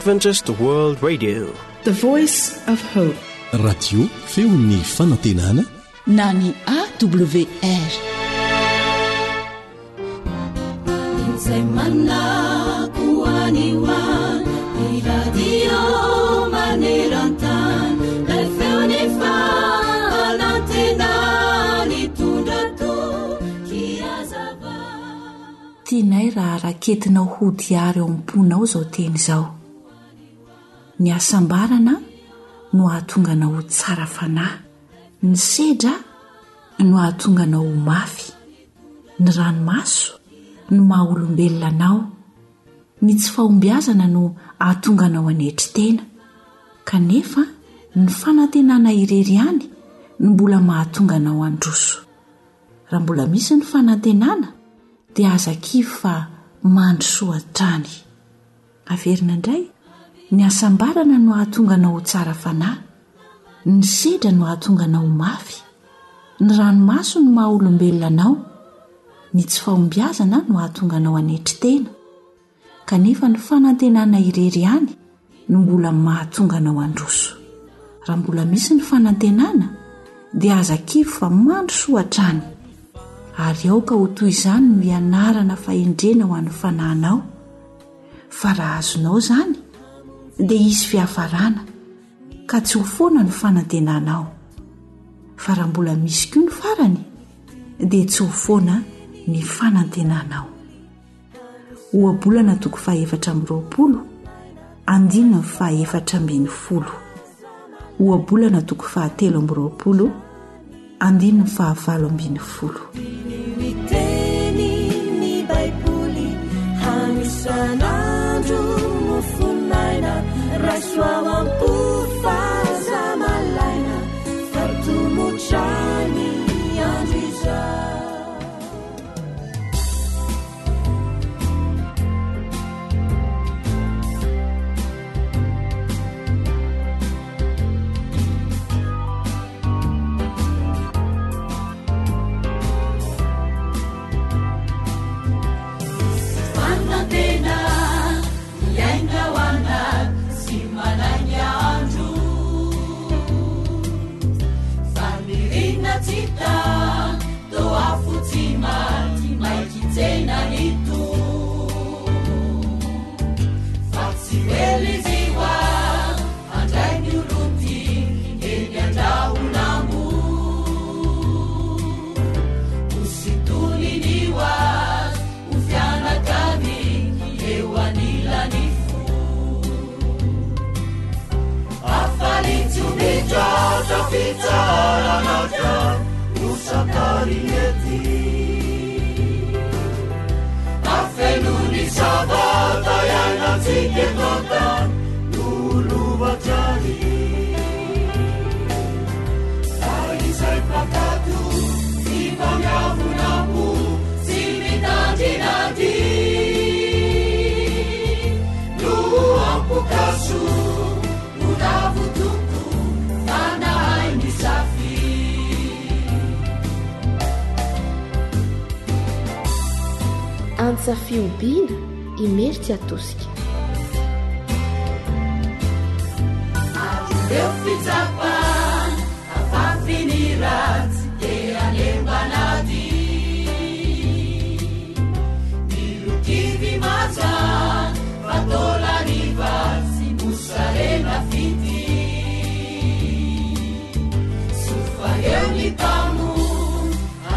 Adventist World Radio. The Voice of Hope. Radio feon'ny fanantenana na ny AWR. Izay manako any ho any, ny radio maneran-tany, ilay feon'ny fanantenana nitondra toky hazava. Tianay raha raketinao ho diary ao am-ponao izao teny izao. Ny hasambarana no hahatonga anao ho tsara fanahy, ny sedra no hahatonga anao ho mafy, ny ranomaso no maha olombelona anao, ny tsy fahombiazana no hahatonga anao hanetry tena, kanefa ny fanantenana irery ihany no mbola mahatonga anao handroso. Raha mbola misy ny fanantenana dia aza kivy fa mandrosoa hatrany. Averina indray, ny hasambarana no hahatonga anao ho tsara fanahy, ny sedra no hahatonga anao ho mafy, ny ranomaso no maha olombelona anao, ny tsy fahombiazana no hahatonga anao hanetry tena, kanefa ny fanantenana irery ihany no mbola mahatonga anao handroso. Raha mbola misy ny fanantenana dia aza kivy fa mandrosoa hatrany. Ary aoka ho toy izany no hianarana fahendrena ho an'ny fanahinao, fa raha azonao izany dia hisy fiafarana ka tsy ho foana ny fanantenanao. Fa raha mbola misy koa ny farany dia tsy ho foana ny fanantenanao. Ohabolana toko fahefatra amby roapolo, andininy fahefatra ambin'ny folo. Ohabolana toko fahatelo amby roapolo, andininy fahavalo ambin'ny folo. Ny teny ny Baiboly hanisan'andro mofonaina raiso ao am-po fa aza malaina fa tomotra ny andro izao. Antsa fihobiana Imeritsiatosika. Ireo fitsapana afafy ny ratsy dia anembanady Milokivy maja fatolariva sy mosarena fity Sofa eo ny mpamo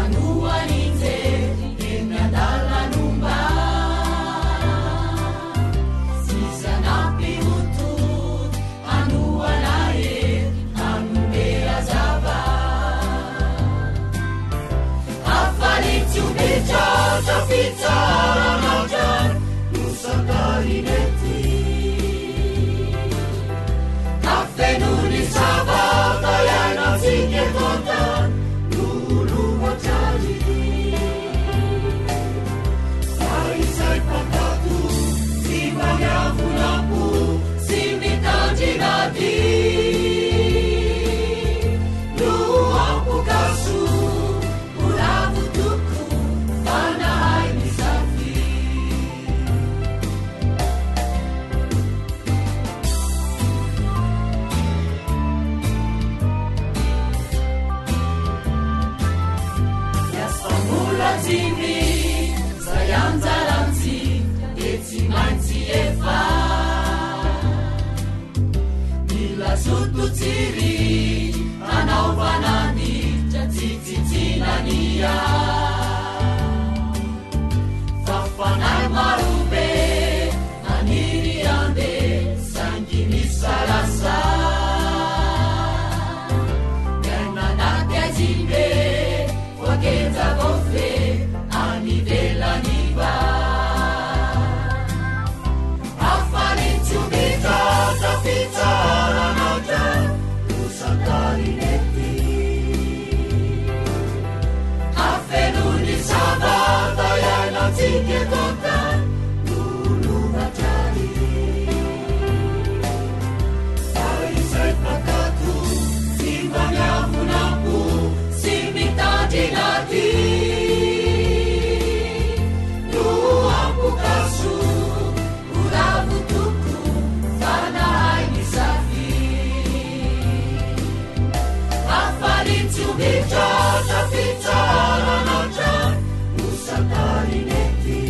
anohan'injery eny an-dalan'omba Sisa nampihotony hanohana hery. dimy zay anjarantsika dia tsy maintsy efa mila zoto tsiry hanaovana ny tsitsitsiana ny Fa fanahy marobe maniry handeha saingy misalasa. Miaina anaty haizim-be, voageja voafehy any ivelany mba. Hafalian-tsy ho mitratra fitsarana hatrany no santarinety. Hafeno ny sabata iainantsika eto an-tany no lova-drary. Fa izay mpankatò tsy mba miavona am-po sy mitandrina dihy no ampoka-soa ho ravo tokoa fa nahay nisafidy. Hafalian-tsy ho mitratra fitsarana hatrany no santarinety.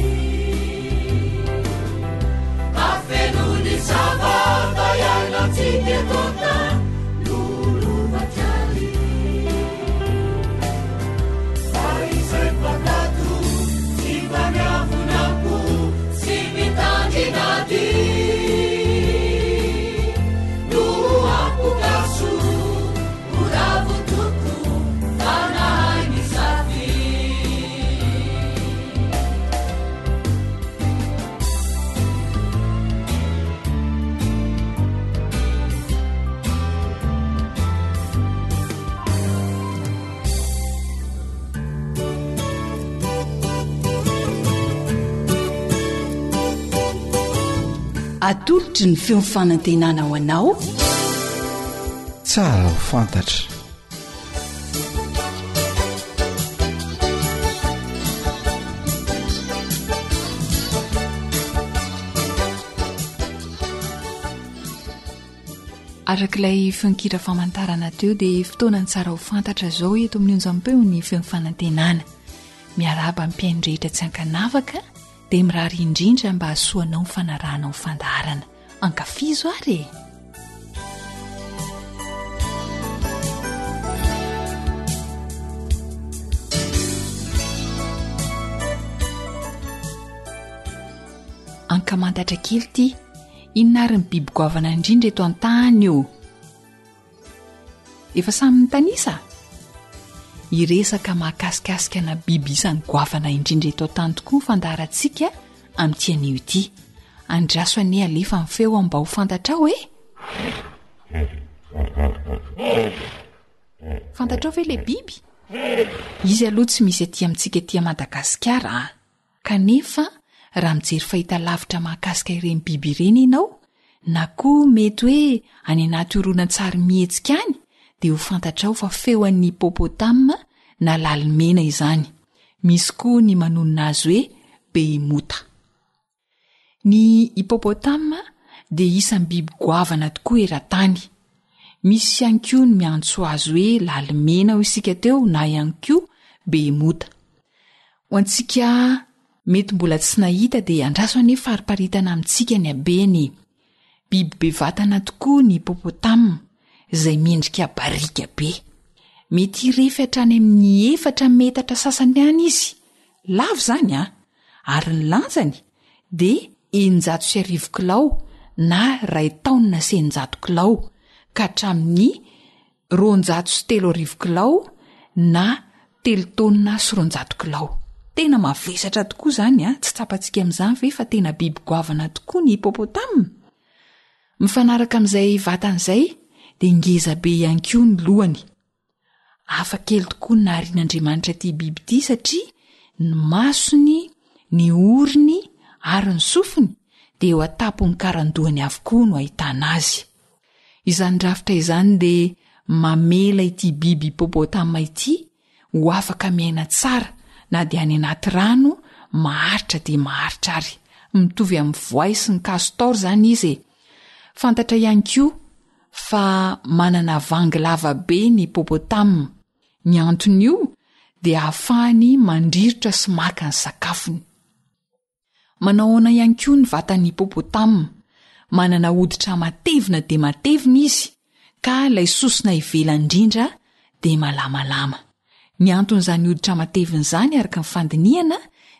Hafeno ny sabata iainantsika eto an-tany no lova-drary. Fa izay mpankatò tsy mba miavona am-po sy mitandrina dihy no ampoka-soa ho ravo tokoa fa nahay nisafidy. Atolotry ny feo fanantenana ho anao. Tsara ho fantatra. Araka ilay feon-kira famantarana teo dia fotoana ny tsara ho fantatra izao eto amin'ny onjam-peo ny feon'ny fanantenana. Miarahaba ny mpihaino rehetra tsy ankanavaka dia mirary indrindra mba hahasoanao ny fanarahanao ny fandaharana. Ankafizo ary e! Ankamantatra kely ity. Inona ary ny biby goavana indrindra eto an-tany ô? Efa samy nitanisa? Hiresaka mahakasikasika ana biby isan'ny goavana indrindra eto an-tany tokoa ny fandaharantsika amin'ity anio ity. Andraso anie alefa ny feo mba ho fantatrao e! Fantatrao ve ilay biby? Izy aloha tsy misy aty amintsika aty Madagasikara a! Kanefa, raha mijery fahitalavitra mahakasika ireny biby ireny ianao, na koa mety hoe any anaty horonantsary mihetsika any, dia ho fantatrao fa feo an'ny hippopotame na lalimena izany. Misy koa ny manonona azy hoe behemota. Ny hippopotame dia isan'ny biby goavana tokoa eran-tany. Misy ihany koa ny miantso azy hoe lalimena hoy isika teo na ihany koa behemota. Ho antsika mety mbola tsy nahita dia andraso anie fariparitana amintsika ny habeny e! Biby be vatana tokoa ny hippopotame izay miendrika barika be. Mety hirefy hatrany amin'ny efatra metatra sasany any izy, lava izany an! Ary ny lanjany dia 1600 kilao na iray taonina sy 600 kilao ka hatramin'ny 3200 kilao na telo taonina sy 200 kilao. Tena mavesatra tokoa izany an! Tsy tsapantsika amin'izany ve fa tena biby goavana tokoa ny hippopotame? Mifanaraka amin'izay vatany izay dia ngeza be ihany koa ny lohany. Hafa kely tokoa ny naharian'Andriamanitra ity biby ity satria ny masony, ny orony ary ny sofiny dia eo an-tampon'ny karandohany avokoa no ahitana azy. Izany rafitra izany dia mamela ity biby hippopotame ity ho afaka miaina tsara na dia any anaty rano maharitra dia maharitra ary. Mitovy amin'ny voay sy ny castor izany izy e! Fantatra ihany koa fa manana vangy lava be ny hippopotame. Ny anton'io dia ahafahany mandrirotra sy maka ny sakafony. Manao ahoana ihany koa ny vatan'ny hippopotame? Manana hoditra matevina dia matevina izy, ka ilay sosona ivelany indrindra dia malamalama. Ny anton'izany hoditra matevina izany araka ny fandinihana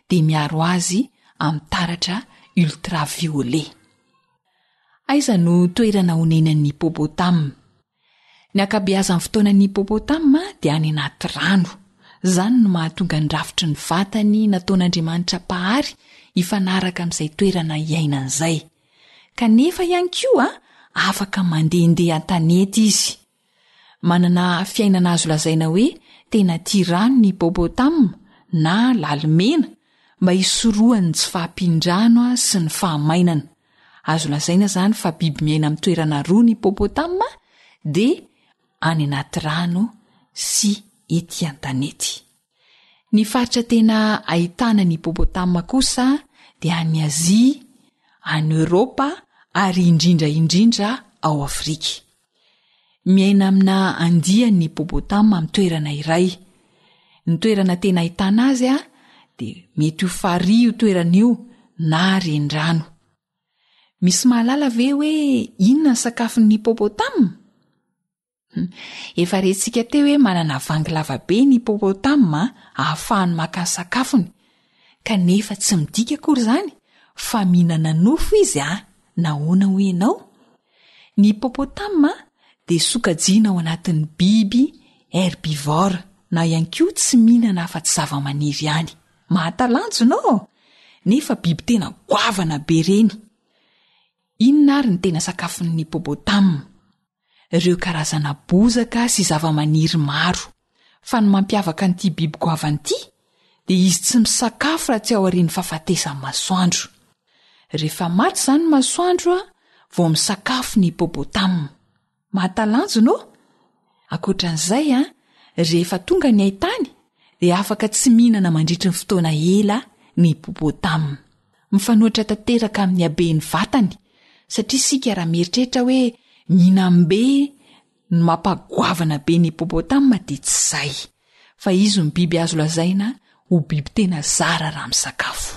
dia miaro azy amin'ny taratra ultraviolet. Aiza no toerana onenan'ny hippopotame? Ny ankabeazan'ny fotoanan'ny hippopotame dia any anaty rano. Izany no mahatonga ny rafitry ny vatany nataon'Andriamanitra Mpahary hifanaraka amin'izay toerana iainany izay. Kanefa ihany koa afaka mandehandeha an-tanety izy. Manana fiainana azo lazaina hoe tena tia rano ny hippopotame na lalimena mba hisorohany ny tsy fahampian-drano sy ny fahamainana. Azo lazaina izany fa biby miaina amin'ny toerana roa ny hippopotame dia any anaty rano sy ety an-tanety. Ny faritra tena ahitana ny hippopotame kosa dia any Azia, any Eoropa ary indrindra indrindra ao Afrika. Miaina amina andiany ny hippopotame amin'ny toerana iray. Ny toerana tena ahitana azy dia mety ho farihy io toerana io na renirano. Misy mahalala ve hoe inona ny sakafon'ny hippopotame? Efa rentsika teo hoe manana vangy lavabe ny hippopotame ahafahany maka ny sakafony. Kanefa tsy midika akory izany fa mihinana nofo izy a! Nahoana hoy ianao? Ny hippopotame dia sokajiana ao anatin'ny biby herbivore na ihany koa tsy mihinana afa-tsy zavamaniry ihany. Mahatalanjona ô! Nefa biby tena goavana be ireny. Inona ary ny tena sakafon'ny hippopotame? Ireo karazana bozaka sy zavamaniry maro. Fa ny mampiavaka an'ity biby goavana ity dia izy tsy misakafo raha tsy aorian'ny fahafatesan'ny masoandro. Rehefa maty izany ny masoandro vao misakafo ny hippopotame. Mahatalanjona ô! Ankoatra an'izay, rehefa tonga ny haitany dia afaka tsy mihinana mandritry ny fotoana ela ny hippopotame. Mifanohitra tanteraka amin'ny haben'ny vatany satria isika raha mieritreritra hoe mihinam-be ny mampagoavana be ny hippopotame dia tsy izay, fa izy no biby azo lazaina ho biby tena zara raha misakafo.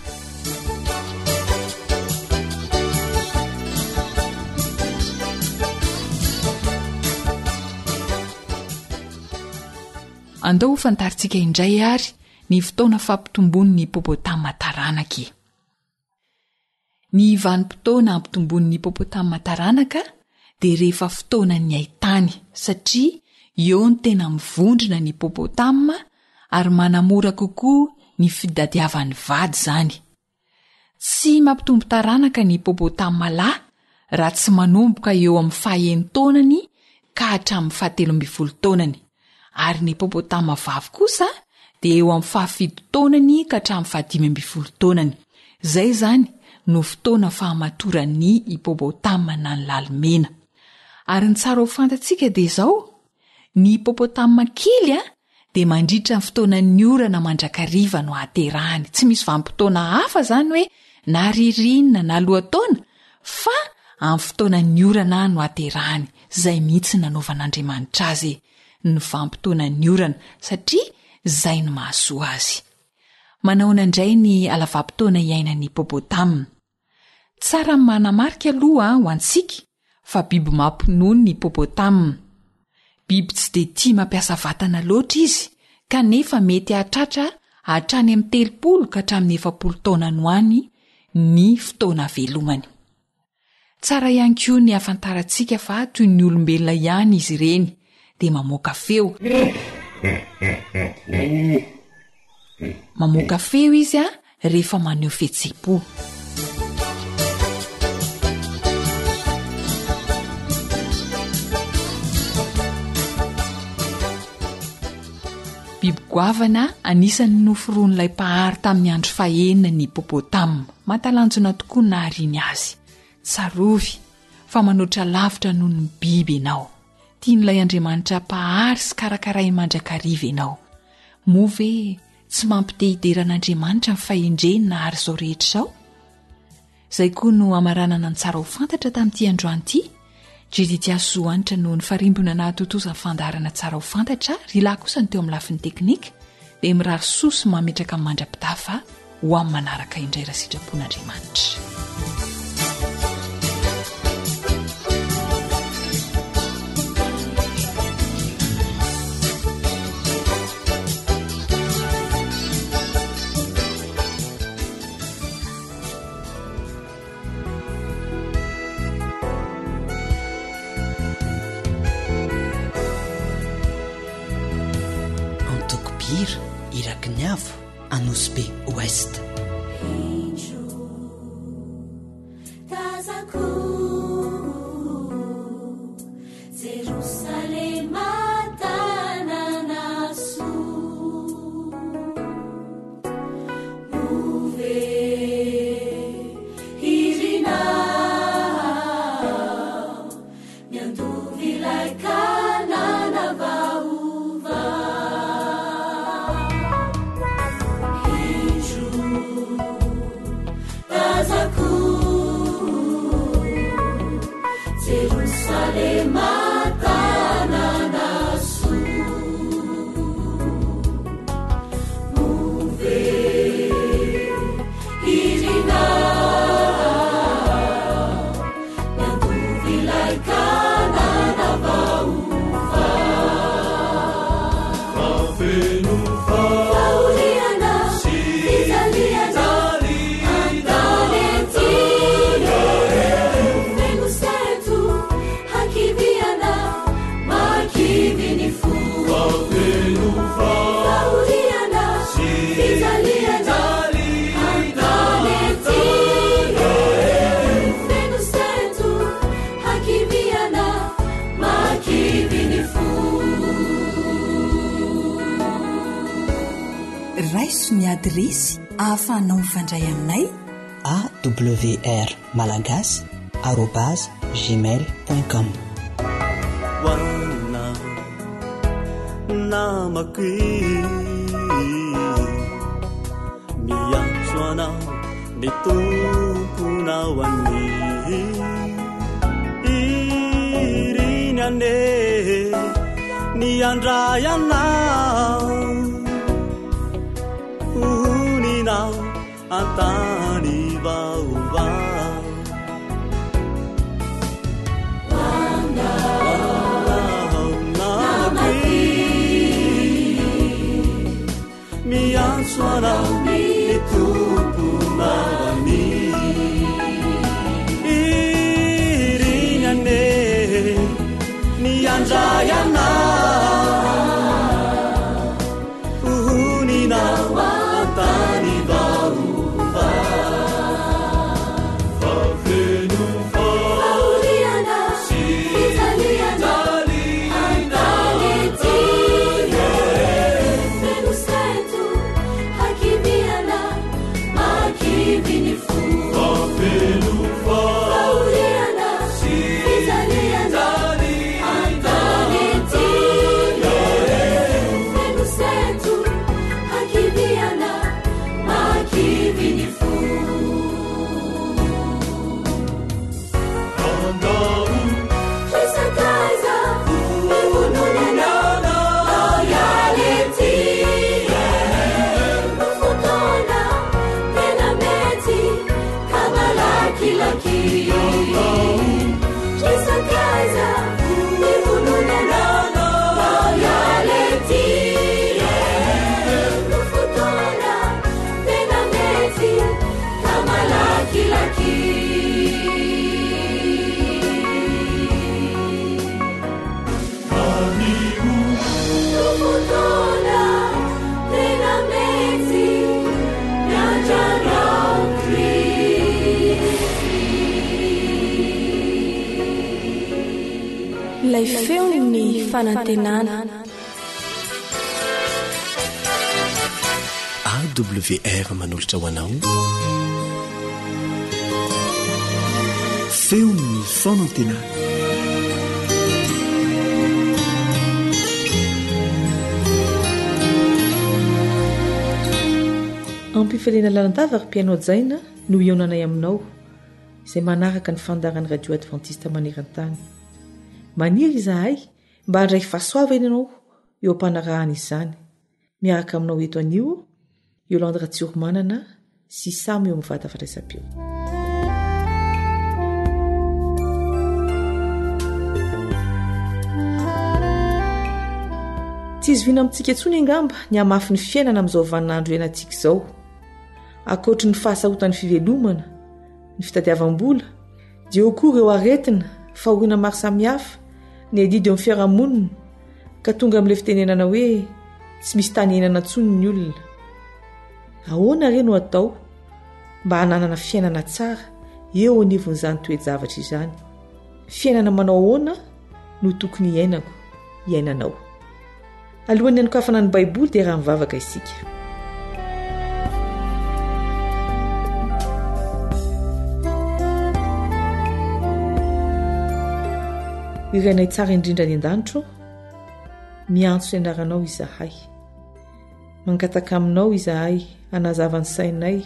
Andao ho fantarintsika indray ary ny fotoana fampitomboan'ny hippopotame taranaka e. Ny vanim-potoana ampitomboan'ny hippopotame taranaka dia rehefa fotoanan'ny haitany satria eo no tena mivondrona ny hippopotame ary manamora kokoa ny fitadiavany vady izany. Tsy mampitombo taranaka ny hippopotame lahy raha tsy manomboka eo amin'ny faha-enin-taonany ka hatramin'ny fahatelo ambin'ny folo taonany. Ary ny hippopotame vavy kosa dia eo amin'ny fahafito taonany ka hatramin'ny fahadimy ambin'ny folo taonany. Izay izany no fotoana fahamatoran'ny hippopotame na ny lalimena. Ary ny tsara ho fantatsika dia izao, ny hippopotame kely dia mandritra ny fotoanan'ny orana mandrakariva no ahaterahany. Tsy misy vanim-potoana hafa izany hoe na ririnina na lohataona fa amin'ny fotoanan'ny orana no ahaterahany. Izay mihitsy nanaovan'Andriamanitra azy e, ny vanim-potoanan'ny orana satria izay no mahasoa azy. Manahoana indray ny halavam-potoana iainan'ny hippopotame? Tsara ny manamarika aloha ho antsika fa biby mampinono ny hippopotame. Biby tsy dia tia mampiasa vatana loatra izy kanefa mety hahatratra hatrany amin'ny 30 ka hatramin'ny 40 taona any ho any ny fotoana ahavelomany. Tsara ihany koa ny hahafantarantsika fa toy ny olombelona ihany izy ireny dia mamoaka feo. Mamoaka feo izy rehefa maneho fihetseham-po. Biby goavana anisan'ny noforonin'ilay Mpahary tamin'ny andro fahenina ny hippopotame. Mahatalanjona tokoa ny nahariany azy. Tsarovy fa manoatra lavitra noho ny biby ianao. Tian'ilay Andriamanitra Mpahary sy karakarainy mandrakariva ianao. Moa ve tsy mampite hidera an'Andriamanitra ny fahendreny nahary izao rehetra izao? Izay koa no hamaranana ny tsara ho fantatra tamin'ity androany ity. Jedidias Zohanitra no nifarimbona nahatontosa ny fandaharana tsara ho fantatra, ry lahy kosa no teo amin'ny lafiny teknika. dia mirary soa sy mametraka mandra-pitafa ho amin'ny manaraka indray raha sitrapon'Andriamanitra. Antoko mpihira iraky ny avo Anosibe Ouest. Raiso ny adiresy ahafahanao mifandray aminay. Awr malagasy arobase gmail point com. Ho anao namako miantso anao ny tomponao anio iriny anie ny handray anao honinao an-tany vaovao. Miantso anao ny Tomponao anio Iriny anie ny handray anao Honinao an-tany vaovao Fa feno fahoriana sy fijaliana an-tany ety Feno sento hakiviana mahakivy ny fo Fa feno fahoriana sy fijaliana an-tany ety Feno sento hakiviana mahakivy ny fo. Ilay feon'ny fanantenana. AWR manolotra ho anao Feon'ny fanantenana. Ampifaliana lalandava ry mpihaino hajaina no hihaonanay aminao izay manaraka ny fandaharan'ny Radio Adventiste maneran-tany. Maniry izahay mba handray fahasoavana ianao eo am-panarahana izany. Miaraka aminao eto anio, Yolande Ratsiromanana sy Samy eo amin'ny vata fandraisam-peo. Tsy izoviana amintsika intsony angamba ny hamafin'ny fiainana amin'izao vaninandro iainantsika izao. Ankoatry ny fahasarotan'ny fivelomana, ny fitadiavam-bola, dia eo koa ireo aretina, fahoriana maro samihafa, ny adidy eo amin'ny fiarahamonina, ka tonga amin'ilay fitenenana hoe tsy misy tany iainana intsony ny olona. Ahoana re no atao mba hananana fiainana tsara eo anivon'izany toe-javatra izany? Fiainana manao ahoana no tokony hiainako, hiainanao? Alohan'ny hanokafana ny Baiboly dia raha mivavaka isika. Ry Rainay tsara indrindra any an-danitro, miantso ny anaranao izahay. Mangataka aminao izahay hanazava ny sainay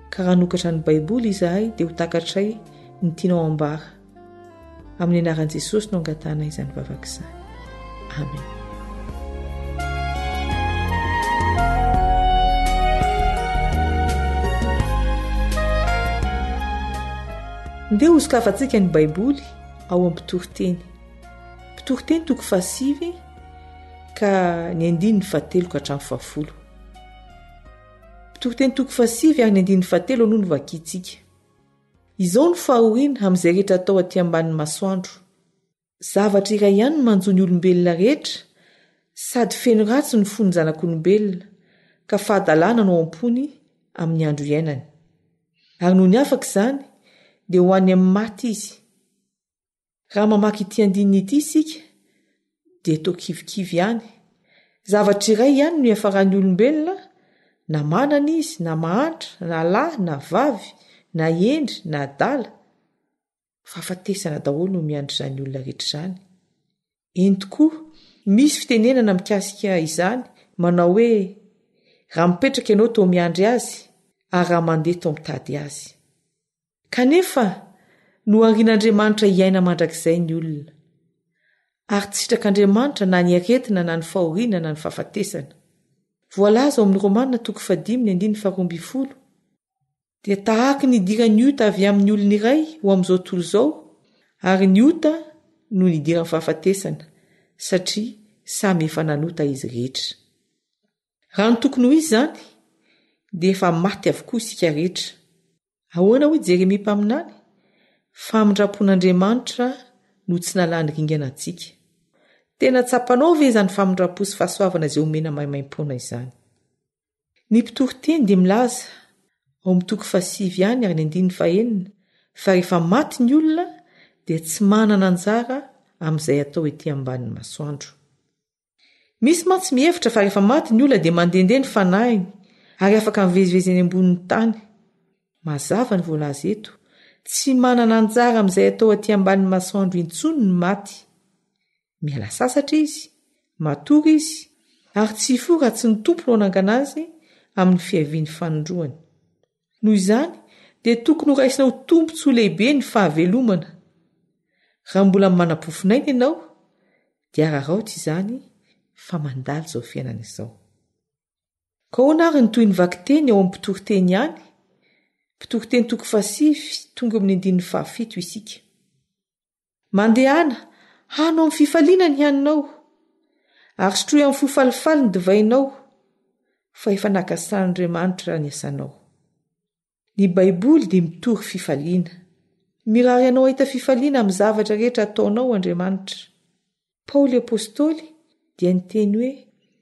ka raha hanokatra ny Baiboly izahay dia ho takatray ny tianao ambara. Amin'ny anaran'i Jesosy no angatahana izany vavaka izany. Amen. Ndeha hosokafantsika ny Baiboly ao amin'ny Mpitoriteny. Mpitoriteny toko fahasivy ka ny andininy fahatelo ka hatramin'ny fahafolo. Mpitoriteny toko fahasivy ary ny andininy fahatelo aloha no vakintsika. Izao no fahoriana amin'izay rehetra atao aty ambanin'ny masoandro. Zavatra iray ihany no manjo ny olombelona rehetra, sady feno ratsy ny fon'ny zanak'olombelona, ka fahadalana no ao am-pony amin'ny andro iainany. Ary nony afaka izany, dia ho any amin'ny maty izy. Raha mamaky ity andininy ity isika dia toa kivikivy ihany. Zavatra iray ihany no iafaran'ny olombelona, na manana izy, na mahantra, na lahy, na vavy, na hendry, na adala. Fahafatesana daholo no miandry izany olona rehetra izany. Eny tokoa, misy fitenenana mikasika izany manao hoe, Raha mipetraka ianao toa miandry azy, ary raha mandeha toa mitady azy. Kanefa, noharian'Andriamanitra hiaina mandrakizay ny olona. Ary tsy sitrak'Andriamanitra na ny aretina na ny fahoriana na ny fahafatesana. Voalaza ao amin'ny Romana toko fahadimy ny andininy faharoambinifolo, Dia tahaka ny nidiran'ny ota avy amin'ny olona iray ho amin'izao tontolo izao, ary ny ota no nidiran'ny fahafatesana, satria samy efa nanota izy rehetra. Raha ny tokony ho izy izany, dia efa maty avokoa isika rehetra. Ahoana hoy Jeremia mpaminany? Famindram-pon'Andriamanitra no tsy nalany ringana antsika. Tena tsapanao ve izany famindram-po sy fahasoavana izay omena maimaimpoana izany? Ny mpitoriteny dia milaza, ao amin'ny toko fahasivy ihany ary ny andininy fahenina, fa rehefa maty ny olona dia tsy manana anjara amin'izay atao ety ambanin'ny masoandro. Misy mantsy mihevitra fa rehefa maty ny olona dia mandehandeha ny fanahiny ary afaka mivezivezy eny ambonin'ny tany. Mazava ny voalaza eto, tsy manana anjara amin'izay atao aty ambanin'ny masoandro intsony ny maty. Miala sasatra izy, matory izy, ary tsy hifoha raha tsy ny Tompo no hanangana azy amin'ny fiaviany fanindroany. Noho izany, dia tokony horaisina ho tombontsoa lehibe ny fahavelomana. Raha mbola manam-pofonaina ianao, dia araraoty izany fa mandalo izao fiainana izao. Ka ahoana ary ny tohin'ny vakiteny ao amin'ny Mpitoriteny ihany? Mpitoriteny toko fahasivy, tonga eo amin'ny andininy fahafito isika. Mandehana, hano amin'ny fifaliana ny haninao, ary sotroy amin'ny fo falifaly ny divainao, fa efa nakasan'Andriamanitra ny asanao. Ny Baiboly dia mitory fifaliana. Mirary anao hahita fifaliana amin'ny zavatra rehetra ataonao Andriamanitra. Paoly Apostoly dia niteny hoe,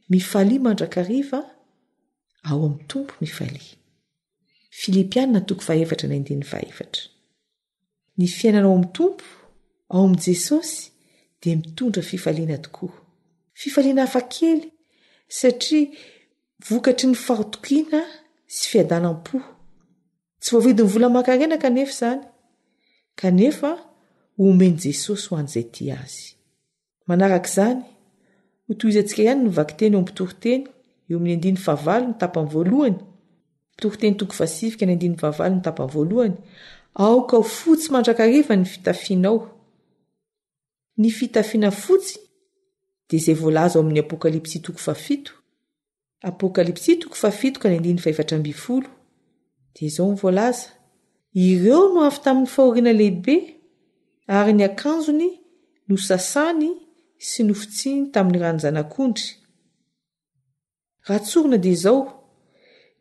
Mifalia mandrakariva, ao amin'ny Tompo mifalia. Filipiana toko fahefatra ny andininy fahefatra. Ny fiainana ao amin'ny Tompo, ao amin'i Jesosy, dia mitondra fifaliana tokoa. Fifaliana hafakely, satria vokatry ny fahatokiana sy fiadanam-po. Tsy voavidin'ny vola aman-karena kanefa izany, kanefa omen'i Jesosy ho an'izay tia Azy. Manaraka izany, hotohizantsika ihany ny vakiteny eo amin'ny Mpitoriteny, eo amin'ny andininy fahavalo ny tapany voalohany, Mpitoriteny toko fahasivy ka ny andininy fahavalo ny tapany voalohany, Aoka ho fotsy mandrakariva ny fitafianao. Ny fitafiana fotsy dia izay voalaza ao amin'ny Apokalypsy toko fahafito. Apokalypsy toko fahafito ka ny andininy fahefatra ambin'ny folo dia izao no voalaza, Ireo no avy tamin'ny fahoriana lehibe, ary ny akanjony nosasany sy nofotsiny tamin'ny ran'ny Zanak'ondry. Raha tsorina dia izao,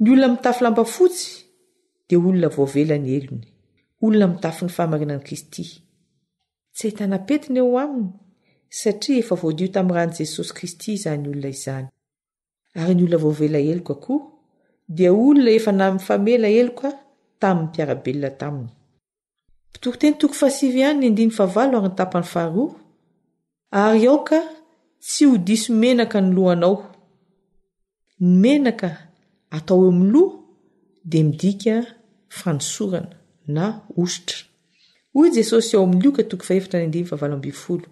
ny olona mitafy lamba fotsy dia olona voavela ny helony, olona mitafy ny fahamarinan'i Kristy. Tsy ahitana pentina eo aminy satria efa voadio tamin'ny ran'i Jesosy Kristy izany olona izany. Ary ny olona voavela heloka koa dia olona efa namifamela heloka tamin'ny mpiara-belona taminy. Mpitoriteny toko fahasivy ihany ny andininy fahavalo ary ny tapany faharoa, Ary aoka tsy ho diso menaka ny lohanao. Ny menaka atao eo amin'ny loha dia midika fanosorana na hosotra. Hoy Jesosy ao amin'ny Lioka toko fahefatra ny andininy fahavalo ambin'ny folo.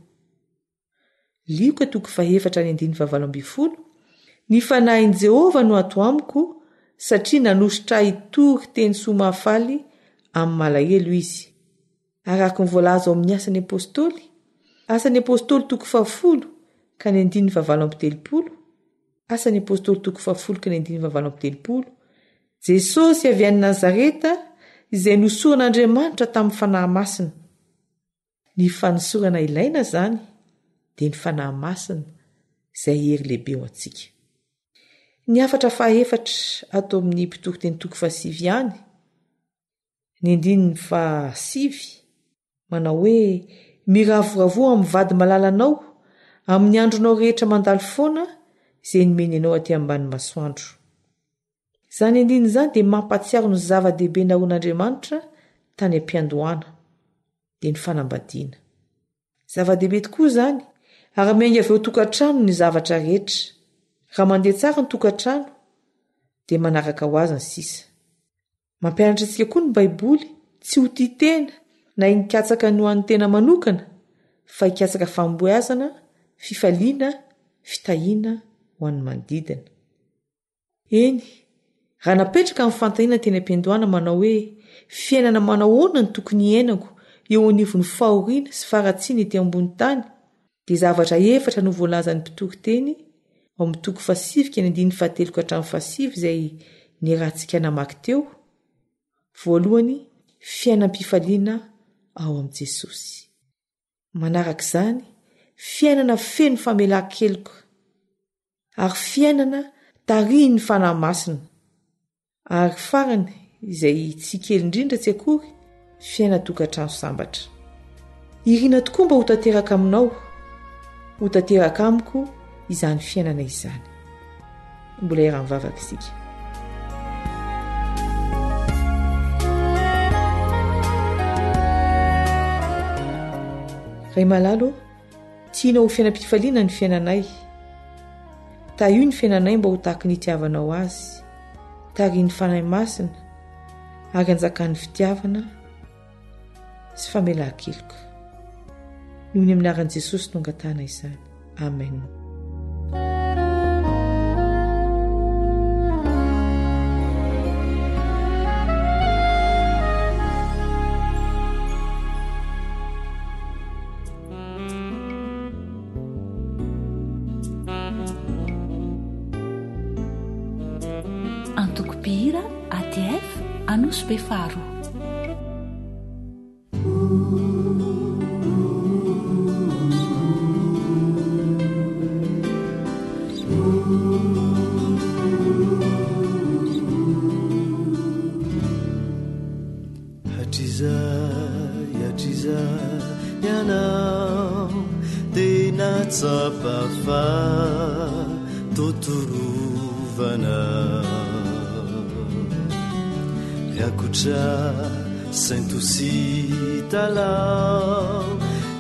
Lioka toko fahefatra ny andininy fahavalo ambin'ny folo, Ny fanahin'i Jehovah no ato amiko, satria nanosotra ahy hitory teny soa mahafaly amin'ny malahelo izy. Araka ny voalaza ao amin'ny Asan'ny Apostoly, Asan'ny Apostoly toko fahafolo ka ny andininy fahavalo amby telopolo, Asan'ny Apostoly toko fahafolo ka ny andininy fahavalo amby telopolo, Jesosy avy any Nazareta izay nosoran'Andriamanitra tamin'ny Fanahy Masina. Ny fanosorana ilaina izany dia ny Fanahy Masina izay hery lehibe ho antsika. Ny hafatra fahaefatra ato amin'ny Mpitoriteny toko fahasivy ihany, Ny andininy fahasivy, manao hoe, Miravoravoa amin'ny vady malalanao, amin'ny andronao rehetra mandalo foana izay nomeny anao aty ambany masoandro. Izany andininy izany dia mampahatsiaro ny zava-dehibe nahoan'Andriamanitra tany am-piandohana, dia ny fanambadiana. Zava-dehibe tokoa izany, ary miainga avy ao an-tokantrano ny zavatra rehetra. Raha mandeha tsara ny tokantrano, dia manaraka ho azy ny sisa. Mampianatra antsika koa ny Baiboly tsy ho tia tena na hikatsaka ny ho an'ny tena manokana, fa hikatsaka fahombiazana, fifaliana, fitahiana ho an'ny manodidina. Eny, raha napetraka ny fanontaniana teny am-piandohana manao hoe fiainana manao ahoana no tokony hiainako eo anivon'ny fahoriana sy faharatsiana ety ambony tany, dia zavatra efatra no voalazan'ny mpitory teny ao amin'ny toko fahasivy ka ny andininy fahatelo ka hatramin'ny fahasivy izay niarahantsika namaky teo, voalohany, fiainam-pifaliana ao amin'i Jesosy. Manaraka izany, fiainana feno famelan-keloka ary fiainana tarihin'ny Fanahy Masina. Ary farany, izay tsy kely indrindra tsy akory, fiainan-tokantrano sambatra. Irina tokoa mba ho tanteraka aminao, ho tanteraka amiko izany fiainana izany. Mbola hiara-mivavaka isika. Ray malala ô, Tianao ho fiainam-pifaliana ny fiainanay. Tahio ny fiainanay mba ho tahaky ny itiavanao azy. Tarihin'ny Fanahy Masina ary anjakan'ny fitiavana sy famelan-keloka. Noho ny amin'ny anaran'i Jesosy no angatahana izany. Amen. Antoko mpihira ATF Anosibe Faharoa. Hatrizay hatrizay ianao dia nahatsapa fa totorovana Rakotra sento sy talao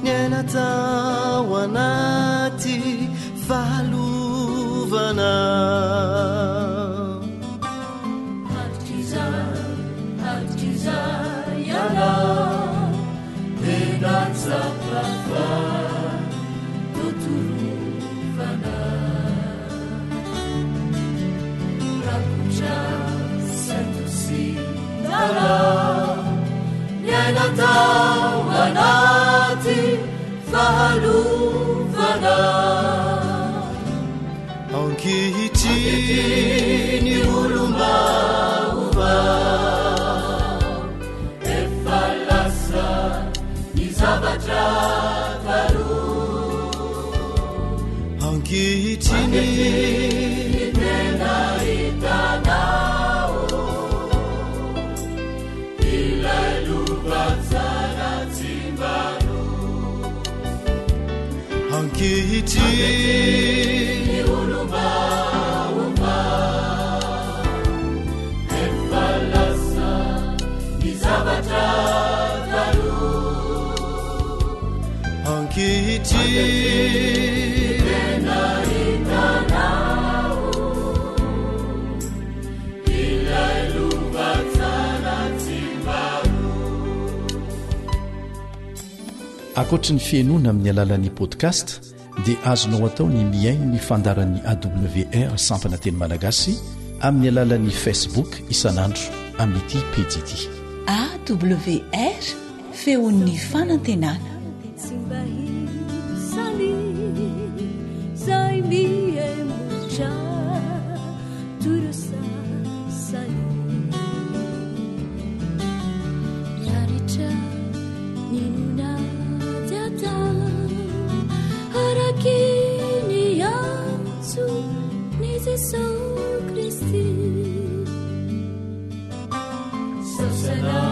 niaina tao anaty fahalovana. Ankehitriny. Ankehitriny ny olom-baovao Efa lasa ny zavatra taloha Ankehitriny tena hitanao Ilay lova tsara tsy mba lo. Ankoatry ny fihainoana amin'ny alalan'ny podcast dia azonao atao ny mihaino ny fandaharan'ny AWR sampana teny malagasy amin'ny alalan'ny Facebook isan'andro amin'ity pejy ity. AWR, feon'ny fanantenana. Tsy mba hisy izay mihemotra toy ireo sasany. Miaritra N'inona tsy atao araky ny antso ny Jesoa Kristy. Saosana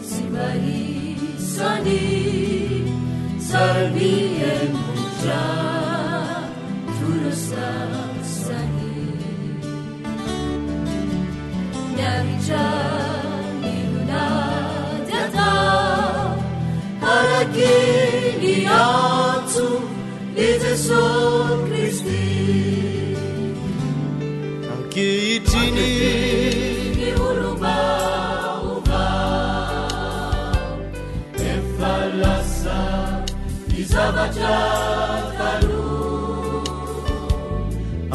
tsy mba isany zary mihemotra toy ireo sasany. Miaritra n'inona dia atao araky ny antso ny Jesoa Kristy. Ankehitriny ny olom-baovao efa lasa ny zavatra taloha.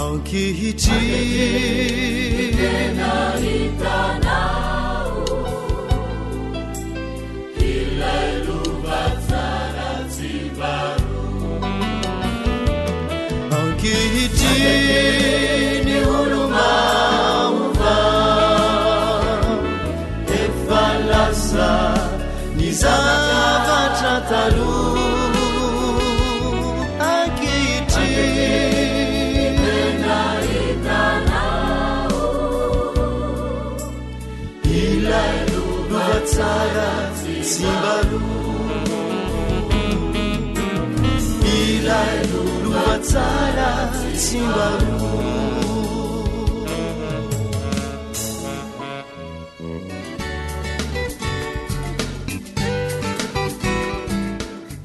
Ankehitriny tena hitanao ilay lova tsara tsy mba lo. Ankehitriny olo-maova efa lasa ny zavatra taloha. Tsara tsy mba lo Ilay lova tsara tsy mba lo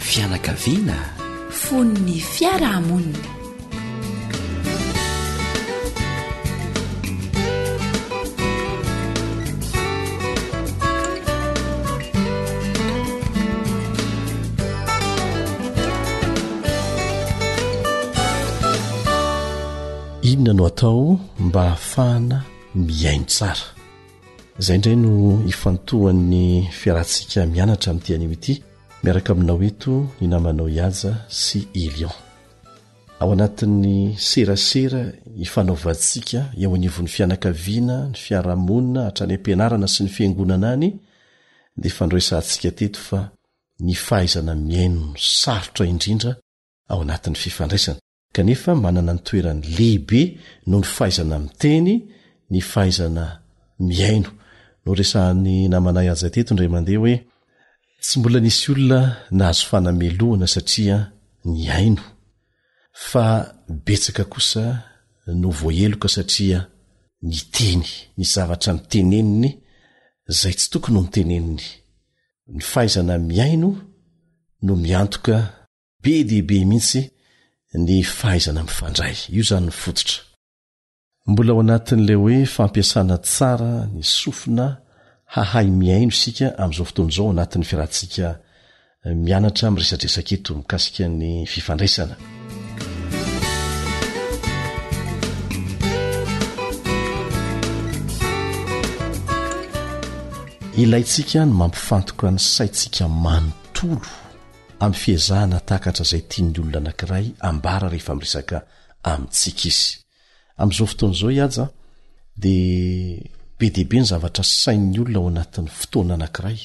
Fianakaviana? Fon'ny fiarahamonina. Inona no atao mba hahafahana mihaino tsara? Izay indray no ifantohan'ny fiarahantsika mianatra amin'ity anio ity. Miaraka aminao eto ny namanao Ihaja sy Elion. Ao anatin'ny serasera ifanaovantsika eo anivon'ny fianakaviana, ny fiarahamonina, hatrany am-pianarana sy ny fiangonana any dia efa noresahantsika teto fa ny fahaizana mihaino no sarotra indrindra ao anatin'ny fifandraisana. Kanefa manana ny toerany lehibe noho ny fahaizana miteny ny fahaizana mihaino. Noresahan'ny namanay Haja teto indray mandeha hoe tsy mbola nisy olona nahazo fanamelohana satria nihaino, fa betsaka kosa no voaheloka satria niteny ny zavatra noteneniny izay tsy tokony ho noteneniny. Ny fahaizana mihaino no miantoka Be dia be mihitsy ny fahaizana mifandray. Io izany ny fototra. Mbola ao anatin'ilay hoe fampiasana tsara ny sofina hahay mihaino isika amin'izao fotoana izao ao anatin'ny fiarahantsika mianatra miresadresaka eto mikasika ny fifandraisana. Ilaintsika ny mampifantoka ny saintsika manontolo amin'ny fiezahana hahatakatra izay tian'ny olona anankiray ambara rehefa miresaka amintsika izy. Amin'izao fotoana izao i Haja dia be dia be ny zavatra sain'ny olona ao anatin'ny fotoana anankiray.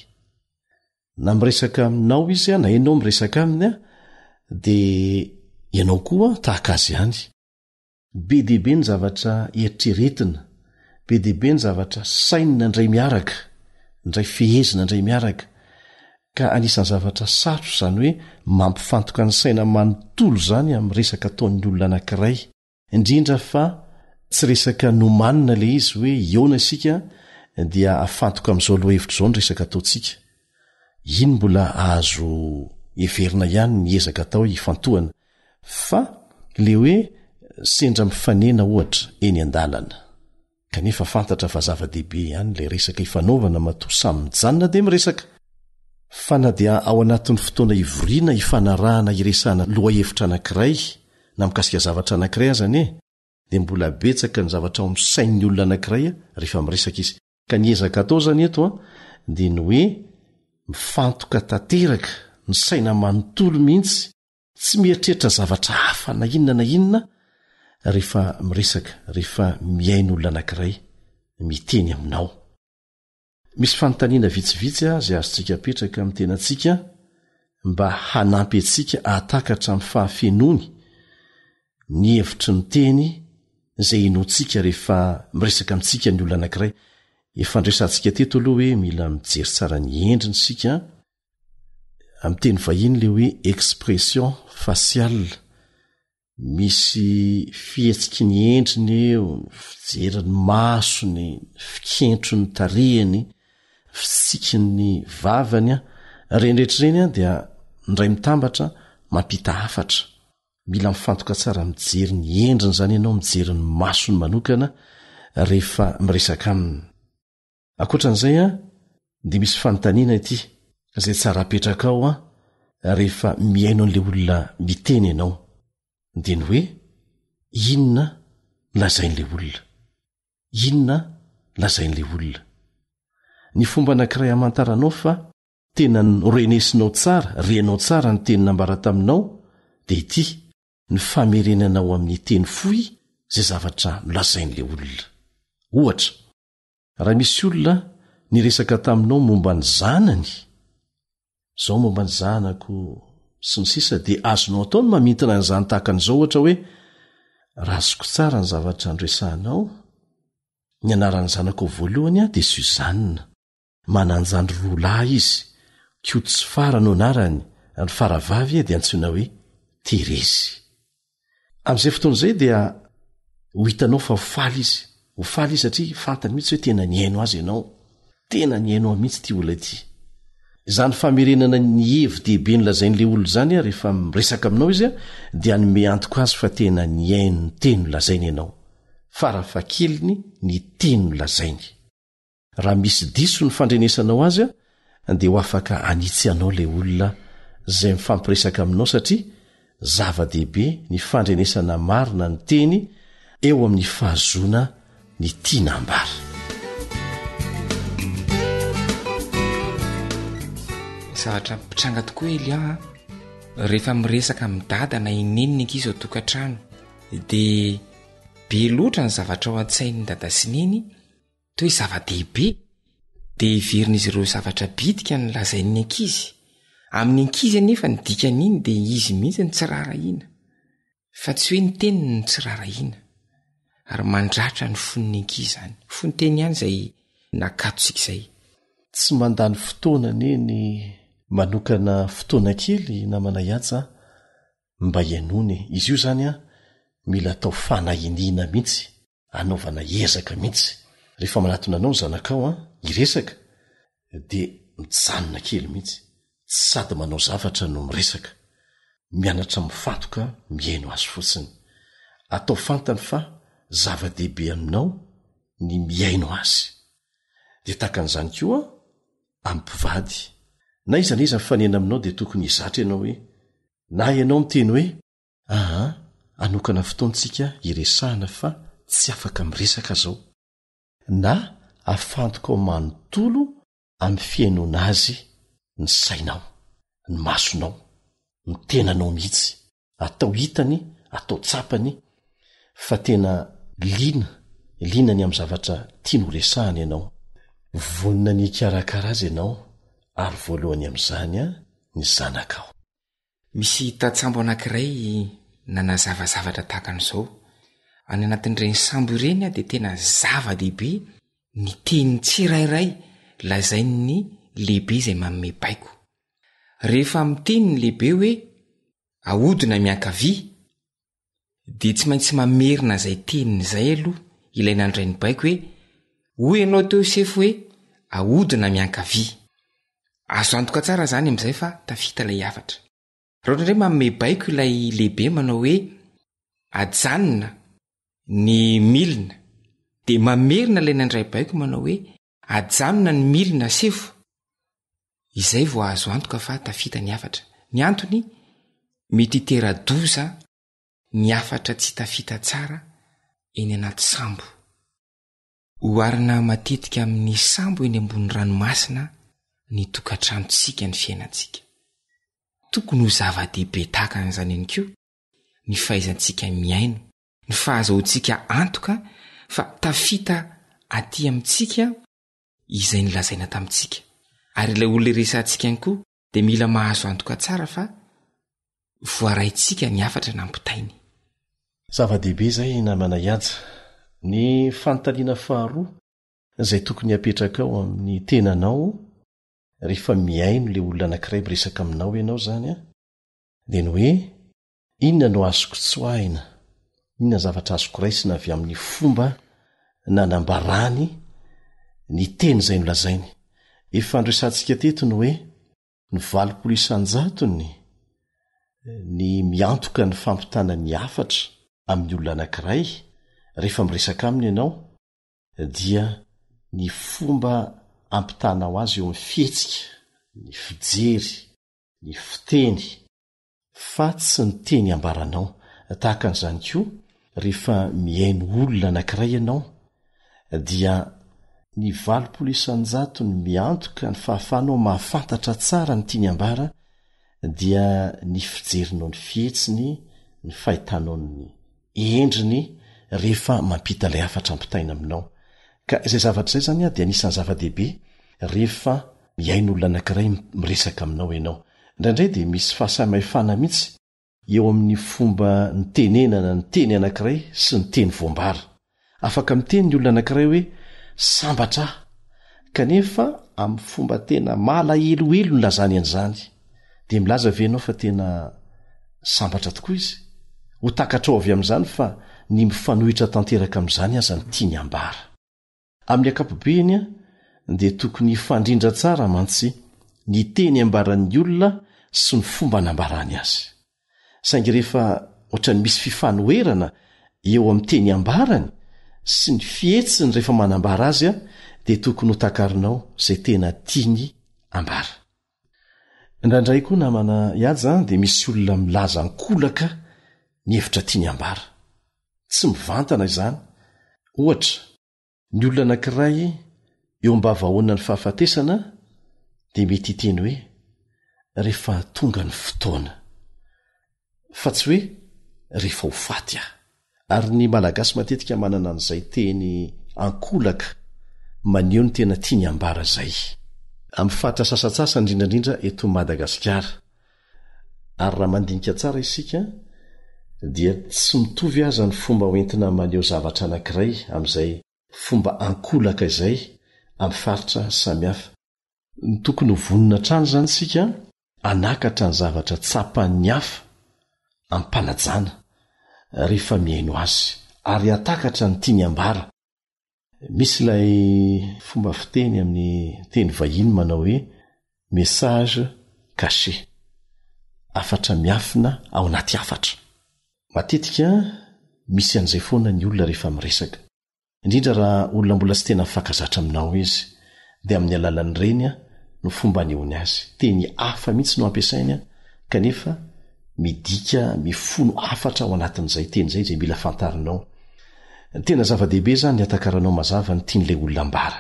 Na miresaka aminao izy na ianao miresaka aminy dia ianao koa tahaka azy ihany. Be dia be ny zavatra eritreretina, be dia be ny zavatra sainina indray miaraka, indray fehezina indray miaraka. Ka anisan'ny zavatra sarotra izany hoe mampifantoka ny saina manontolo izany amin'ny resaka ataon'ny olona anankiray, indrindra fa tsy resaka nomanina ilay izy hoe hihaona isika dia afantoka amin'izao lohahevitra izao ny resaka ataontsika. Iny mbola azo heverina ihany ny ezaka atao hifantohana fa le hoe sendra mifanena ohatra eny an-dalana. Kanefa fantatra fa zava-dehibe ihany ilay resaka ifanaovana matoa samy mijanona dia miresaka. Fa na dia ao anatin'ny fotoana ivoriana ifanarahana hiresahana lohahevitra anankiray na mikasika zavatra anankiray aza anie dia mbola betsaka ny zavatra ao amin'ny sain'ny olona anankiray rehefa miresaka izy. Ka ny ezaka atao izany eto dia ny hoe mifantoka tanteraka ny saina manontolo mihitsy Tsy mieritreritra zavatra hafa na inona na inona rehefa miresaka, rehefa mihaino olona anankiray miteny aminao. Misy fanontaniana vitsivitsy izay azontsika apetraka amin'ny tenantsika mba hanampy antsika hahatakatra amin'ny fahafenoany ny hevitry ny teny izay inoantsika rehefa miresaka amintsika ny olona anankiray. Efa niresahantsika teto aloha hoe mila mijery tsara ny endriny isika Amin'ny teny vahiny ilay hoe expression faciale, misy fihetsiky ny endriny eo, ny fijerin'ny masony, ny fikentron'ny tarehiny, ny fitsikin'ny vavany, ireny rehetra ireny dia indray mitambatra mampita hafatra. Mila mifantoka tsara mijery ny endriny izany ianao, mijery ny masony manokana rehefa miresaka aminy. Ankoatra an'izay an, dia misy fanontaniana ity izay tsara apetrakao an, rehefa mihaino an'ilay olona miteny ianao, dia ny hoe, inona lazain'ilay olona? Inona lazain'ilay olona? Ny fomba anankiray hamantaranao fa tena norenesinao tsara, renao tsara ny teny nambara taminao, dia ity, ny famerenanao amin'ny teny fohy izay zavatra nolazain'ilay olona. Ohatra. Raha misy olona niresaka taminao momba ny zanany, izao momba ny zanako, sy ny sisa dia azonao atao ny mamintina an'izany tahaka an'izao ohatra hoe, raha azoko tsara ny zavatra noresahanao, ny anaran'ny zanakao voalohany dia Suzanne. Manan-jandry roa lahy izy, Koto sy Fara no anarany, ary ny faravavy dia antsoina hoe Terezy. Amin'izay fotoana izay dia ho hitanao fa ho faly izy, ho faly izy satria fantany mihitsy hoe tena nihaino azy ianao, tena nihaino ahy mihitsy ity olona ity. Izany famerenana ny hevi-dehibe nolazain'ilay olona izany rehefa miresaka aminao izy dia hanome antoka azy fa tena nihaino ny teny nolazainy ianao, farafahakeliny ny teny nolazainy. Raha misy diso ny fandrenesanao azy dia ho afaka hanitsy anao ilay olona izay mifampiresaka aminao satria zava-dehibe ny fandrenesana marina ny teny eo amin'ny fahazoana ny tiana ambara. Zavatra mpitranga tokoa Elian a! Rehefa miresaka amin'i dada na i neny ny ankizy ao an-tokantrano dia be loatra ny zavatra ao an-tsain'ny dada sy neny Toa hoe zava-dehibe, dia heverin'izy ireo zavatra bitika ny lazain'ny ankizy. Amin'ny ankizy anefa ny dikan'iny dia izy mihitsy no tsy raharahiana, fa tsy hoe ny teniny no tsy raharahiana. Ary mandratra ny fon'ny ankizy izany. Fononteny ihany izay nakatontsika izay. Tsy mandany fotoana anie ny manokana fotoana kely namana Ihaja mba hihainoana e. Izy io izany an, mila atao fanahiniana mihitsy anaovana ezaka mihitsy. Rehefa manatona anao ny zanakao an, hiresaka, dia mijanona kely mihitsy. Tsy sady manao zavatra no miresaka. Mianatra mifantoka mihaino azy fotsiny. Atao fantany fa zava-dehibe aminao ny mihaino azy. Dia tahaka an'izany koa amin'ny mpivady. Na iza na iza mifanena aminao dia tokony hizatra ianao hoe, na ianao miteny hoe, Aa hanokana fotoana tsika hiresahana fa tsy afaka miresaka zao. Na afantokao manontolo amin'ny fihainoana azy ny sainao, ny masonao, ny tenanao mihitsy. Atao hitany, atao tsapany fa tena liana, liana ny amin'ny zavatra tiany ho resahana ianao. Vonona ny hikarakara azy ianao ary voalohany amin'izany ny zanakao. Misy tantsambo anankiray nanazava zavatra tahaka an'izao, any anatin'ireny sambo ireny dia tena zava-dehibe ny teny tsirairay lazain'ny lehibe izay manome baiko. Rehefa miteny ny lehibe hoe ahodina miankavia dia tsy maintsy mamerina izay teniny izay aloha ilay nandray ny baiko hoe hoy ianao teo sefo hoe ahodina miankavia. Azo antoka tsara izany amin'izay fa tafita ilay hafatra. Raha ohatra indray manome baiko ilay lehibe manao hoe ajanona ny milina dia mamerina ilay nandray baiko manao hoe ajanona ny milina sefo, izay vao azo antoka fa tafita ny hafatra. Ny antony, mety hitera-doza ny hafatra tsy tafita tsara eny anaty sambo. Oharina matetika amin'ny sambo eny ambony ranomasina ny tokantranontsika ny fiainantsika. Tokony ho zava-dehibe tahaka an'izany ihany koa ny fahaizantsika mihaino, ny fahazahoantsika antoka fa tafita aty amintsika izay nolazaina tamintsika. Ary ilay olona iresahantsika ihany koa dia mila mahazo antoka tsara fa voaraintsika ny hafatra nampitainy. Zava-dehibe izay namana Ihaja. Ny fanontaniana faharoa izay tokony hapetrakao amin'ny tenanao rehefa mihaino ilay olona anankiray miresaka aminao ianao izany dia ny hoe Inona no azoko tsoahina? Inona ny zavatra azoko raisina avy amin'ny fomba nanambarany ny teny izay nolazainy? Efa noresahantsika teto ny hoe ny 80 isan-jatony ny miantoka ny fampitana ny hafatra amin'ny olona anankiray rehefa miresaka aminy ianao dia ny fomba ampitanao azy eo amin'ny fihetsika, ny fijery, ny fiteny, fa tsy ny teny ambaranao. Tahaka an'izany koa, rehefa mihaino olona anankiray ianao, dia ny 80 isan-jatony miantoka ny fahafahanao mahafantatra tsara ny tiany ambara dia ny fijerinao ny fihetsiny, ny fahitanao ny endriny rehefa mampita ilay hafatra ampitaina aminao. Ka izay zavatra izay izany dia anisan'ny zava-dehibe rehefa mihaino olona anankiray miresaka aminao ianao. Indraindray dia misy fahasamihafana mihitsy eo amin'ny fomba nitenenana ny teny anankiray sy ny teny voambara. Afaka miteny ny olona anankiray hoe sambatra aho, kanefa amin'ny fomba tena malahelohelo no nilazany an'izany. Dia milaza ve ianao fa tena sambatra tokoa izy? Ho takatrao avy amin'izany fa ny mifanohitra tanteraka amin'izany aza no tiany hambara. Amin'ny ankapobeny dia tokony hifandrindra tsara mantsy ny teny ambaran'ny olona sy ny fomba anambarany azy. Saingy rehefa ohatran'ny misy fifanoherana eo amin'ny teny ambarany sy ny fihetsiny rehefa manambara azy dia tokony ho takarinao izay tena tiany ambara. Indraindray koa namana Ihaja dia misy olona milaza ankolaka ny hevitra tiany ambara. Tsy mivantana izany. Ohatra, ny olona anankiray eo am-bavahoanan'ny fahafatesana dia mety hiteny hoe, Rehefa tonga ny fotoana. Fa tsy hoe rehefa ho faty aho. Ary ny Malagasy matetika manana an'izay teny ankolaka maneho ny tena tiany hambara izay. Amin'ny faritra sasantsasany indrindra indrindra eto Madagasikara. Ary raha mandinika tsara isika dia tsy mitovy aza ny fomba hoentina maneho zavatra anankiray amin'izay fomba ankolaka izay amin'ny faritra samihafa. Tokony ho vonona hatrany izany isika hanakatra ny zavatra tsapan'ny hafa amim-panajana rehefa mihaino azy, ary hahatakatra ny tiany hambara. Misy ilay fomba fiteny amin'ny teny vahiny manao hoe message caché, hafatra miafina ao anaty hafatra. Matetika misy an'izay foana ny olona rehefa miresaka. Indrindra raha olona mbola tsy tena mifankazatra aminao izy, dia amin'ny alalan'ireny no fomba anehoany azy. Teny hafa mihitsy no ampiasainy kanefa midika mifono hafatra ao anatin'izay teny izay, izay mila fantarinao. Tena zava-dehibe izany ny hatakaranao mazava ny tian'ilay olona ambara.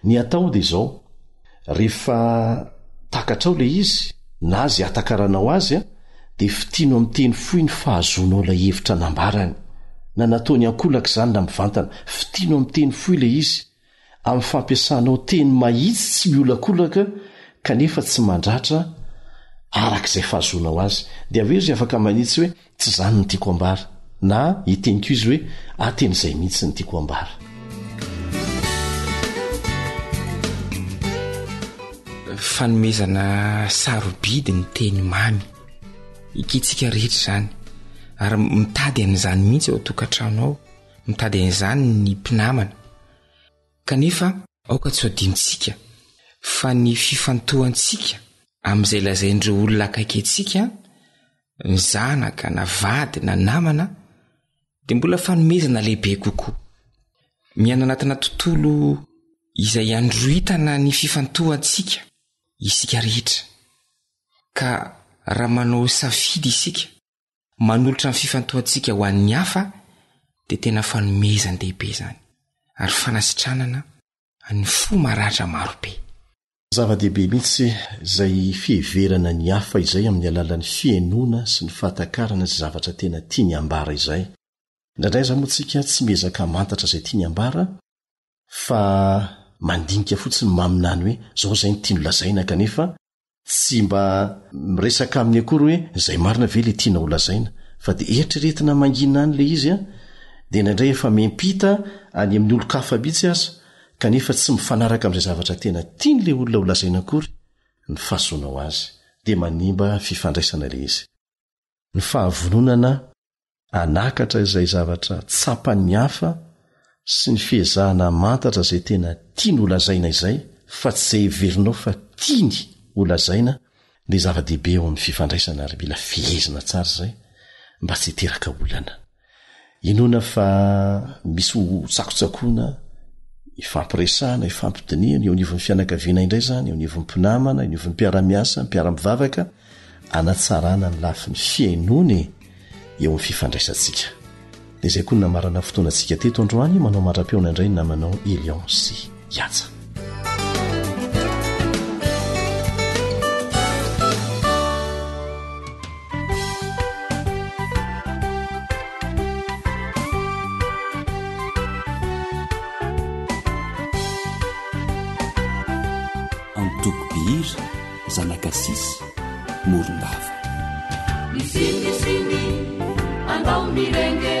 Ny atao dia izao, rehefa takatrao ilay izy, na izay hatakaranao azy, dia fitino amin'ny teny fohy ny fahazoanao ilay hevitra nambarany. Na nataony ankolaka izany na mivantana, fitino amin'ny teny fohy ilay izy, amin'ny fampiasanao teny mahitsy tsy miolakolaka kanefa tsy mandratra araka izay fahazoanao azy. Dia avy eo izy afaka manitsy hoe Tsy izany no tiako ambara. Na hiteny koa izy hoe, Ah, tena izay mihitsy no tiako ambara. Fanomezana sarobidy ny teny mamy. Ekentsika rehetra izany ary mitady an'izany mihitsy ao an-tokantrano ao, mitady an'izany ny mpinamana. Kanefa aoka tsy ho adinontsika fa ny fifantohantsika amin'izay lazain'ireo olona akaiky antsika, ny zanaka na vady na namana, dia mbola fanomezana lehibe kokoa. Miaina anatina tontolo izay androritana ny fifantohantsika isika rehetra, ka raha manao safidy isika manolotra ny fifantohantsika ho an'ny hafa dia tena fanomezan-dehibe izany ary fanasitranana ny fo maratra marobe. Zava-dehibe mihitsy izay fiheverana ny hafa izay amin'ny alalan'ny fihainoana sy ny fahatakarana izay zavatra tena tiany hambara izay. Indraindray aza moa tsika tsy miezaka hamantatra izay tiany hambara fa mandinika fotsiny maminany hoe izao izay no tiany holazaina kanefa Tsy mba miresaka aminy akory hoe izay marina ve ilay tianao holazaina fa dia eritreretina mangina any ilay izy an, dia indraindray efa miampita any amin'ny olon-kafa mihitsy aza kanefa tsy mifanaraka amin'izay zavatra tena tian'ilay olona holazaina akory ny fahazoanao azy, dia manimba fifandraisana ilay izy. Ny fahavononana hanakatra izay zavatra tsapan'ny hafa sy ny fiezahana hamantatra izay tena tiany holazaina izay fa tsy izay heverinao fa tiany holazaina dia zava-dehibe eo amin'ny fifandraisana ary mila fehezina tsara izay mba tsy hiteraka olana. Inoana fa misy ho tsakotsakoana ifampiresahana, ifampidinihana eo anivon'ny fianakaviana indray izany, eo anivon'ny mpinamana, eo anivon'ny mpiara-miasa, mpiara-mivavaka, anatsarana ny lafiny fihainoana e eo amin'ny fifandraisantsika. Dia izay koa ny namarana fotoanantsika teto androany, manao mandra-pihaona indray ny namanao Elion sy Ihaja. Antoko Bihira, Zanakasisy, Morondava. Misiny misiny andao mirenge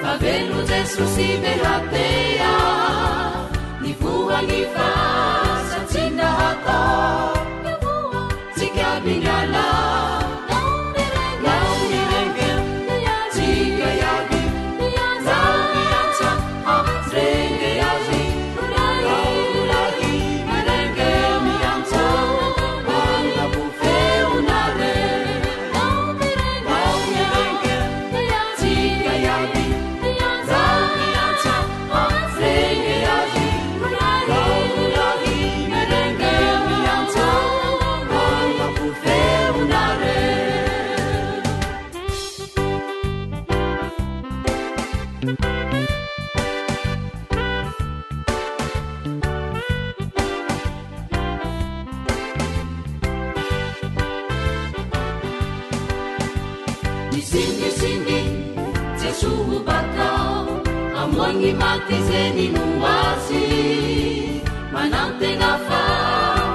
fa velon Jesosy be hatea ny voan'ny fahasatsiana hatao tsika miala Ndao mirenge tsika iaby Ndao miantsa hampirenge azy Ndao lahy mirenge miantsa Manabo feonare Ndao mirenge tsika iaby Ndao miantsa hampirenge azy Ndao lahy mirenge miantsa Manabo feonare Misiny misiny Jesoa ho baka Hamoha ny maty izay nino Azy Manantena fa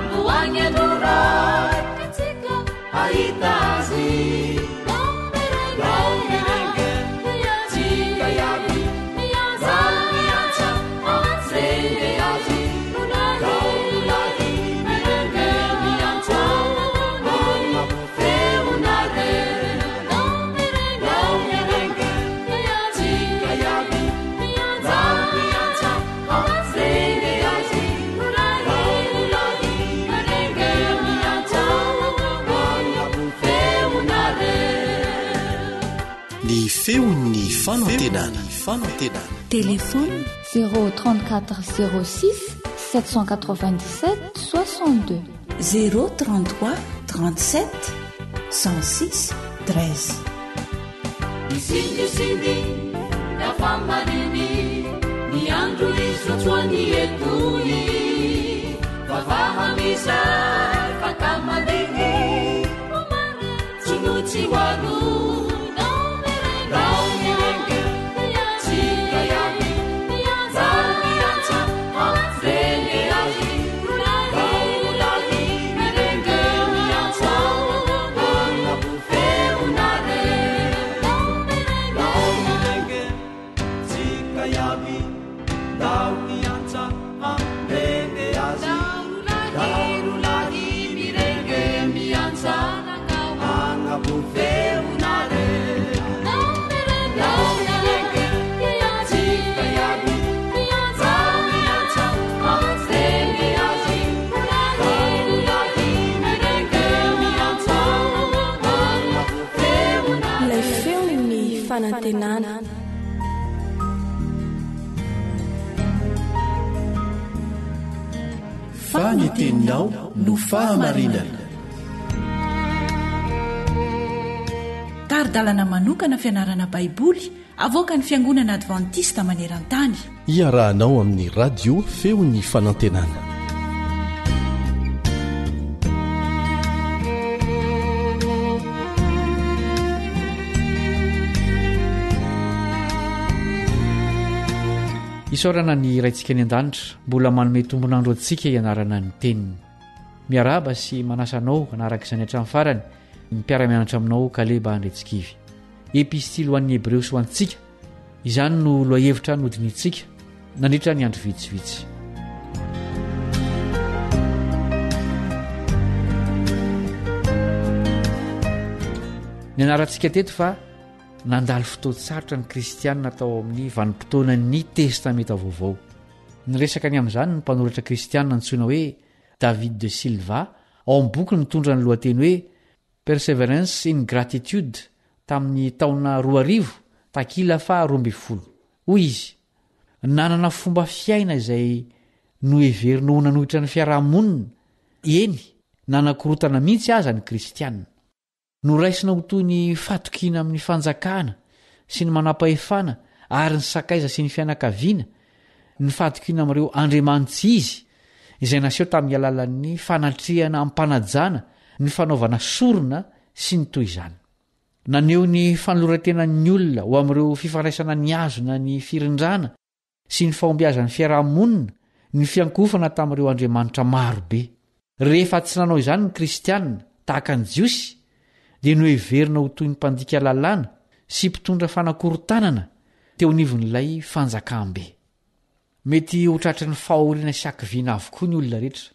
mbo any andro raika tsika hahita Azy Ndao mirenge tsika iaby Ndao miantsa renge Azy Ndao lahy mirenge miantsa Manabo feonare Ndao mirenge tsika iaby Ndao miantsa renge Azy Ndao lahy mirenge miantsa Manabo feonare Ny feon'ny fanantenana. Fanantenana. Téléphone 034 06 797 62. 033 37 106 13. Misiny misiny efa mariny ny andro izotsoany etoy Vavaha mizay fa ka mandiny Tsy no tsy ho aro Ndao mirenge tsika iaby Ndao miantsa hampirenge azy Ndao lahy mirenge miantsa Manabo feonare Ndao mirenge tsika iaby Ndao miantsa hampirenge azy Ndao lahy. fanantenana. Fa ny teninao no fahamarinana. Tari-dalana manokana fianarana Baiboly avoakan'ny Fiangonana Advantista maneran-tany. Iarahanao amin'ny Radio Feon'ny Fanantenana. Isaorana ny Raintsika any an-danitra mbola manome tombon'andro antsika hianarana ny teniny. Miarahaba sy manasa anao hanaraka izany hatramin'ny farany ny mpiara-mianatra aminao Kaleba Andretsikivy. Epistily ho an'ny Hebreo sy ho antsika, izany no lohahevitra nodinihintsika nandritra ny andro vitsivitsy. Nianarantsika teto fa nandalo fotoan-tsarotra ny kristianina tao amin'ny vanim-potoanan'ny Testamenta Vaovao. Niresaka ny amin'izany ny mpanoratra kristianina antsoina hoe David de Silva ao amin'ny bokiny mitondra ny lohateny hoe Perseverance in Gratitude tamin'ny taona 2000, takila faha 12. Hoy izy, Nanana fomba fiaina izay noheverina ho nanohitra ny fiaraha-monina, eny, nanakorontana mihitsy aza ny Kristianina. Noraisina ho toy ny fatokiana amin'ny fanjakana sy ny manampahefana ary ny sakaiza sy ny fianakaviana ny fatokiana amin'ireo andriamani-tsy izy, izay naseho tamin'ny alalan'ny fanatrehana amim-panajana ny fanaovana sorona sy ny toy izany. Naneho ny fanoloran-tenan'ny olona ho amin'ireo fifandraisana nihazona ny firindrana sy ny fahombiazan'ny fiaraha-monina ny fiankohofana tamin'ireo andriamanitra maro be. Rehefa tsy nanao izany ny Kristianina, tahaka ny Jiosy, dia noheverina ho toy ny mpandika lalàna sy mpitondra fanakorontanana teo anivon'ilay fanjakam-be. Mety ho tratry ny fahoriana sy hakiviana avokoa ny olona rehetra,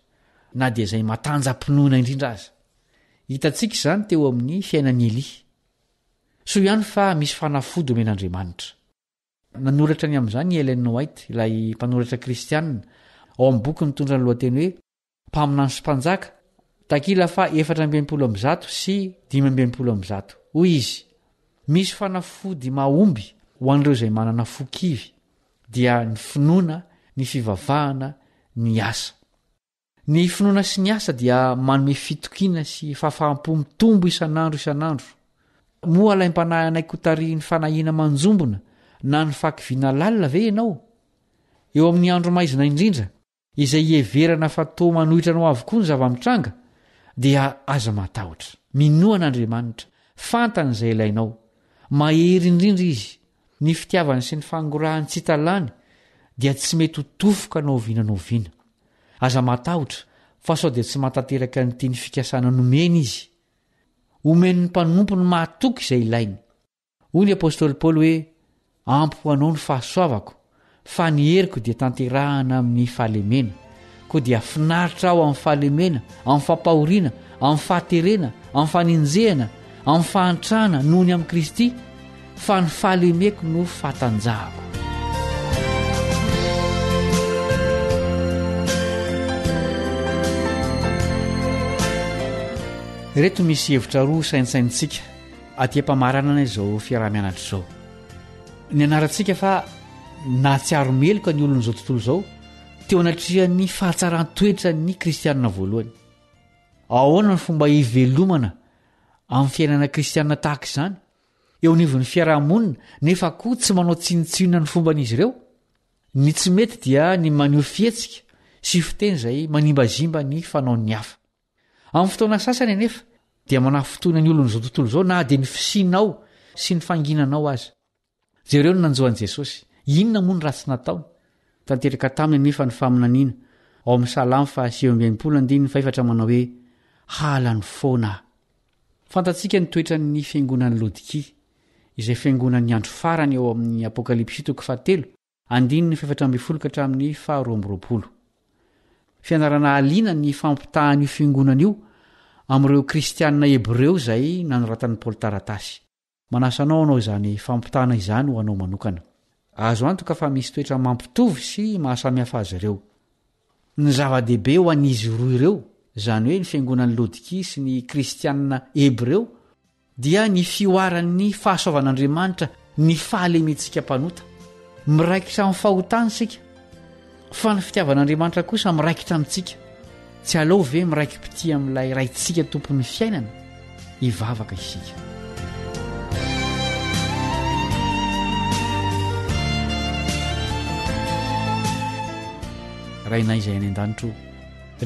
na dia izay matanja-pinoana indrindra aza. Hitantsika izany teo amin'ny fiainan'i Elia. Soa ihany fa misy fanafody omen'Andriamanitra. Nanoratra ny amin'izany i Ellen White, ilay mpanoratra kristianina, ao amin'ny boky mitondra ny lohateny hoe Mpaminany sy Mpanjaka, takila faha 164 sy 165. Hoy izy, Misy fanafody mahomby ho an'ireo izay manana fo kivy, dia ny finoana, ny fivavahana, ny asa. Ny finoana sy ny asa dia manome fitokiana sy fahafaham-po mitombo isan'andro isan'andro. Moa alaim-panahy hanaiky hotarihin'ny fanahiana manjombona na ny fahakiviana lalina ve ianao? Eo amin'ny andro maizina indrindra, izay iheverana fa toa manohitra anao avokoa ny zava-mitranga, dia aza matahotra. Minoa an'Andriamanitra. Fantany izay ilainao. Mahery indrindra Izy. Ny fitiavany sy ny fangorahany tsy hita lany dia tsy mety ho tofoka na oviana na oviana. Aza matahotra fa sao dia tsy mahatanteraka ny teny fikasana nomeny izy. Omen'ny mpanompony mahatoky izay ilainy. Hoy ny apostoly Paoly hoe, Ampy ho anao ny fahasoavako, fa ny heriko dia tanterahana amin'ny fahalemena. Koa dia finaritra aho amin'ny fahalemena, amin'ny fampahoriana, amin'ny fahaterena, amin'ny fanenjehana, amin'ny fahantrana noho ny amin'i Kristy, fa ny fahalemeko no fahatanjahako. Ireto misy hevitra roa saintsainintsika aty am-pamaranana izao fiaraha-mianatra izao. Nianarantsika fa nahatsiaro meloka ny olon'izao tontolo izao teo anatrehan'ny fahatsaran-toetran'ny kristianina voalohany. Ahoana ny fomba hivelomana amin'ny fiainana kristianina tahaka izany eo anivon'ny fiaraha-monina nefa koa tsy manao tsinontsinona ny fomban'izy ireo? Ny tsy mety dia ny maneho fihetsika sy fiteny izay manimbazimba ny fanaon'ny hafa. Amin'ny fotoana sasany anefa dia manafintohina ny olon'izao tontolo izao na dia ny fisianao sy ny fanginanao aza. Jereo ny nanjo an'i Jesosy. Inona moa no ratsy nataony? Tanteraka taminy anefa ny faminaniana ao amin'ny Salamo faha 69 andininy fahefatra manao hoe, Halany foana aho. Fantatsika ny toetran'ny fiangonan'i Laodikia, izay fiangonan'ny andro farany ao amin'ny Apokalypsy toko fahatelo, andininy fahefatra ambin'ny folo ka hatramin'ny faharoa amby roapolo. Fianarana hahaliana ny fampitahan'io fiangonana io amin'ireo Kristianina hebreo izay nanoratan'i Paoly taratasy. Manasa anao hanao izany fampitahana izany ho anao manokana. Azo antoka fa misy toetra mampitovy sy mahasamihafa azy ireo. Ny zava-dehibe ho an'izy roa ireo, izany hoe ny fiangonan'i Laodikia sy ny Kristianina hebreo, dia ny fihoaran'ny fahasoavan'Andriamanitra ny fahalementsika mpanota. Miraikitra amin'ny fahotana isika, fa ny fitiavan'Andriamanitra kosa miraikitra amintsika. Tsy aleo ve miraiki-pitia amin'ilay Raintsika Tompon'ny fiainana? Hivavaka isika. Rainay izay any an-danitra o,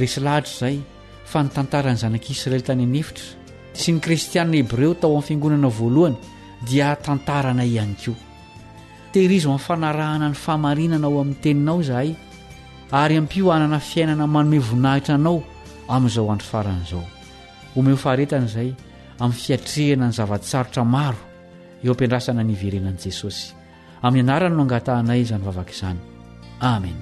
resy lahatra izay fa ny tantaran'ny zanak'Israely tany an'efitra sy ny kristianina hebreo tao amin'ny fiangonana voalohany dia tantaranay ihany koa. Tehirizo amin'ny fanarahana ny fahamarinana ao amin'ny teninao izahay ary ampio hanana fiainana manome voninahitra anao amin'izao andro farany izao. Omeo faharetana izay amin'ny fiatrehana ny zava-tsarotra maro eo am-piandrasana ny hiverenan'i Jesosy. Amin'ny anarany no angatahanay izany vavaka izany. Amen.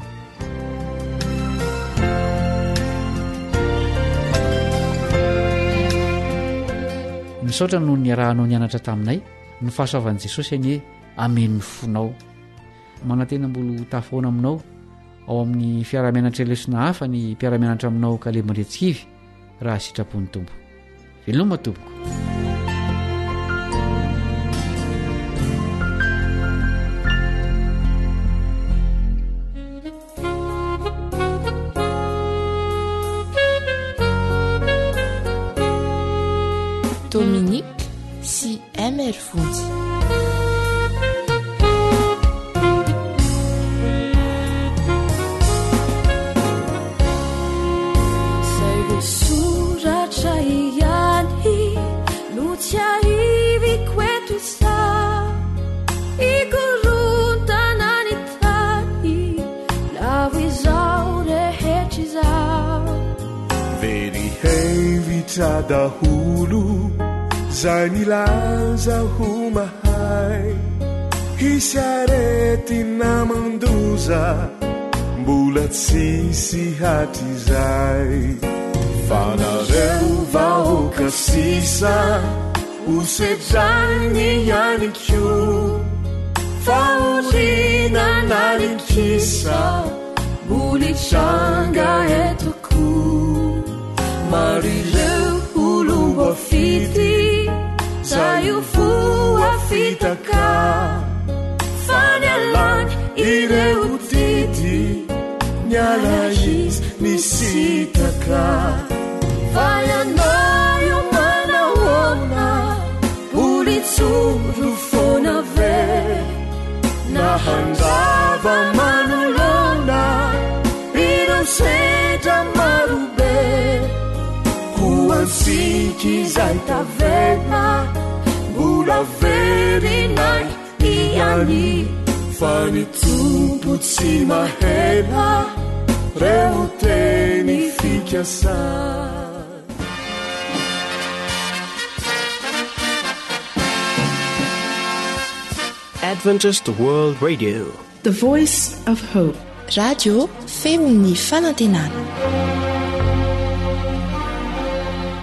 Misaotra noho ny niarahanao nianatra taminay. Ny fahasoavan'i Jesosy anie ameno ny fonao. Manantena mbola ho tafahoana aminao ao amin'ny fiaraha-mianatra lesona hafa ny mpiara-mianatra aminao Kaleb Andriantsikivy raha sitrapon'ny Tompo. Veloma tompoko. Dominique sy MR Vonjy. Zay voasoratra ihany no tsiahiviko eto izao. Hikorontana ny tany, lavo izao rehetra izao. Very hevitra daholo zay milaza ho mahay. Hisy aretina mandoza mbola tsisy hatrizay. Fa nareo vahoaka sisa ho sedrainy ihany koa. Fahoriana narinkisa mbola hitranga eto koa. Maro ireo olom-boafidy zay ho voafitaka. Fa nialany ireo didy, niala izy nisitaka. Fa ianao io manahoana, mbola hijoro foana ve? Na handrava manoloana ireo sedra marobe. Ho antsika izay tavela, mbola verinay ihany. Fa ny Tompo tsy mahela, reo teny fikasany. Adventist World Radio. The Voice of Hope. Radio feon'ny fanantenana.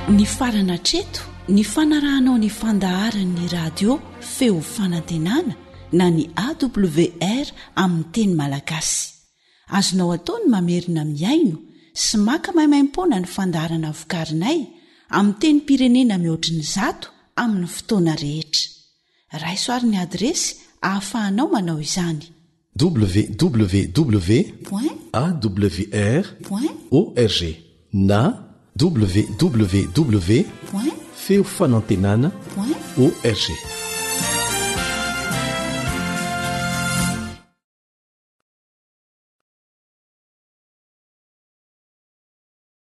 Nifarana hatreto ny fanarahanao ny fandaharan'ny radio feo fanantenana na ny AWR amin'ny teny malagasy. Azonao atao ny mamerina mihaino sy maka maimaimpoana ny fandaharana vokarinay amin'ny tenim-pirenena mihoatry ny zato amin'ny fotoana rehetra. Raiso ary ny adiresy ahafahanao manao izany. Www. Awr. Org na www. Feofanantenana. Org.